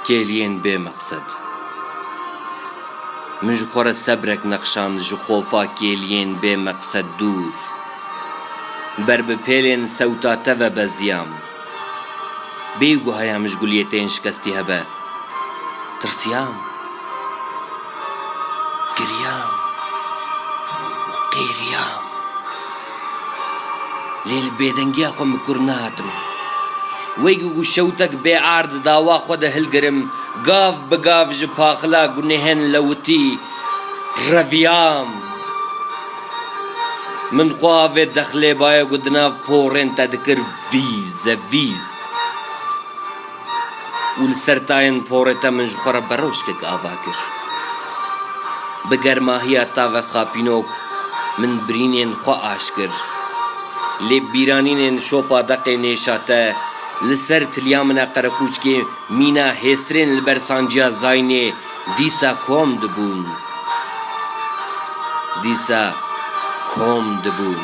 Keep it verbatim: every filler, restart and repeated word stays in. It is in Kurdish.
Kêliyên bê meqsed. Min ji xwe re sebrek nexşand ji xofa kêliyên bê meqsed dûr. Ber bi pêlên sewta te ve beziyam. Bêguhayam ji guliyê tên şikestî hebe. Tirsiyam. Giriyam. Û qêriyam. Lê li bêdengiya xwe min kur nehatim. Wekî ku şewtek bê erd dawa xwe de hilgirim, gav bi gav ji paxila gunehên lewitî reviyam. Min xwe avêt dexlêbayê ku di nav porên te dikir vîze vîz. Û li ser tayên porê te min ji xwe re beroşkek ava kir. Bi germahiya tave xapînok min birînên xwe aşkir. Lê bîranînên şopa deqê nêşa te li ser tiliya min e qereqûçkê mîna hêstirên li ber sanciya zaynê dîsa kom dibûn. Dîsa kom dibûn.